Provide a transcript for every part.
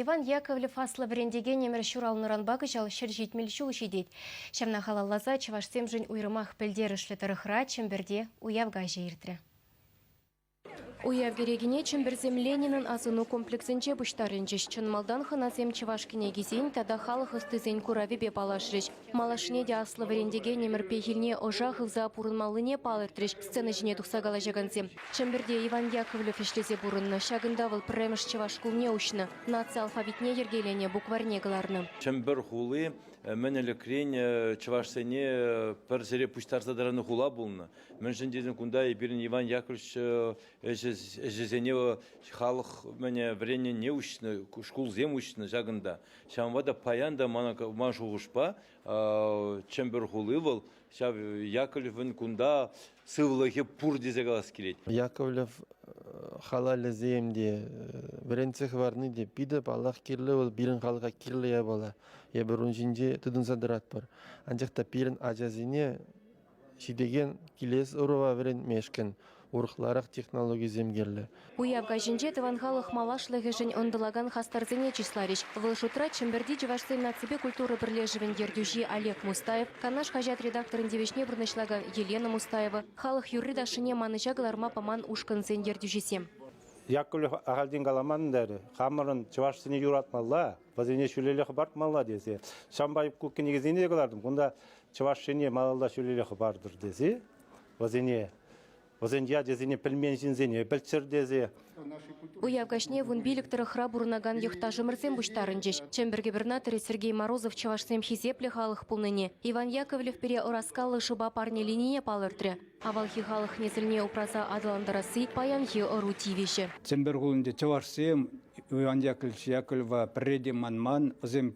Иван Яковлев аслӑ вӗрентекенӗмӗр ҫуралнӑранпа кӑҫал 170 ҫул ҫитет. Ҫавна халалласа чӑвашсемшӗн уйрӑмах пӗлтерӗшлӗ тӑрӑхра Чӗмпӗрте уяв каҫӗ иртрӗ. Уяв кӗрекине Чӗмпӗрсем Ленинӑн асӑну комплексӗнче пуҫтарӑнчӗҫ. Чӑн малтан хӑнасем чӑваш кӗнекисен тата халӑх ӑстисен куравӗпе паллашрӗҫ. Малашне те аслӑ вӗрентекенӗмӗр пехилне ӑша хывса пурӑнмаллине палӑртрӗҫ сцена ҫине тухса калаҫакансем. Чӗмпӗрте Иван Яковлев ӗҫлесе пурӑннӑ. Ҫакӑнта вӑл пӗрремӗш чӑваш шкулне уҫнӑ, наци алфавитне йӗркеленӗ, букварьне кӑларнӑ. Чӗмпӗр хули мӗн ӗлӗкрен чӑвашсене пӗр ҫӗре пуҫтарса тӑранӑ хула пулнӑ. Мӗншӗн тесен кунта пирӗн Иван Яковлевич ӗҫӗсене халӑх мӗне вӗреннине уҫнӑ, шкулсем уҫнӑ ҫакӑнта. Ҫавӑнпа та паян та ман шухӑшпа Чӗмпӗр хули вӑл ҫав Яковлевӑн кунта сывлӑхӗ пур тесе калас килет. Яковлев халалӗсем те, вӗрентсе хӑварни те питӗ паллах кирлӗ вӑл пирӗн халӑха кирлӗ япала. Эпир ун ҫинче тытӑнса тӑратпӑр. Анчах та пирӗн ачасене ҫитекен килес ӑрӑва вӗрентмешкӗн урӑхларах технологисем кирлӗ. Уяв каҫӗнче тӑван халӑх малашлӑхӗшӗн ӑнтӑлакан хастарсене чысларӗҫ. Вӑл шутра Чӗмпӗрти чӑвашсен наципе культура пӗрлешӗвӗн ертӳҫи Олег Мустаев, Канаш хаҫат редакторӗн тивӗҫне пурнӑҫлакан Елена Мустаева, халӑх юрри-ташшине манӑҫа кӑларма паман ушкӑнсен ертӳҫисем. Яковлев ахальтен каламан терӗ. Хамӑрӑн чӑвашсене юратмалла, вӗсене ҫӳлелле хӑпартмалла тесе. Ҫавӑнпа ку кӗнекесене те кӑлартӑм. Кунта Чӑваш Ене малалла ҫӳлелле хӑпартӑр тесе вӗсене вӗсен ячӗсене пӗлмен ҫынсене пӗлччӗр тесе. Уяв каҫне 15 тӑрӑхра пурӑнакан йӑхташӑмӑрсем пуҫтарӑнчӗҫ. Чӗмпӗр кӗпӗрнаторӗ Сергей Морозов чӑвашсем хисеплӗ халӑх пулнине, Иван Яковлев пире ӑраскаллӑ шӑпа парнеленине палӑртрӗ. Авалхи халӑх несӗлне упраса аталантарасси паянхи ӑру тивӗҫӗ. Чӗмпӗр хулинче чӑвашсем Иван Яковлевич Яковлева пӗрре те манман. Вӗсем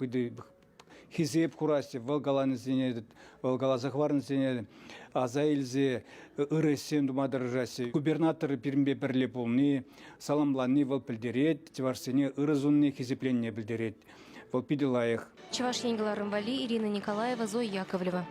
хисеп хураҫҫӗ, вӑл каланисене, вӑл каласа хӑварнисене аса илсе ырӑ ӗҫсем тума тӑрӑшаҫҫӗ. Губернатор пирӗнпе пӗрле пулни, саламлани вӑл пӗлтерет, чӑвашсене ырӑ сунни, хисепленине пӗлтерет. Вӑл питӗ лайӑх. Чӑваш Ен кӑларӑм валли Ирина Николаева, Зоя Яковлева.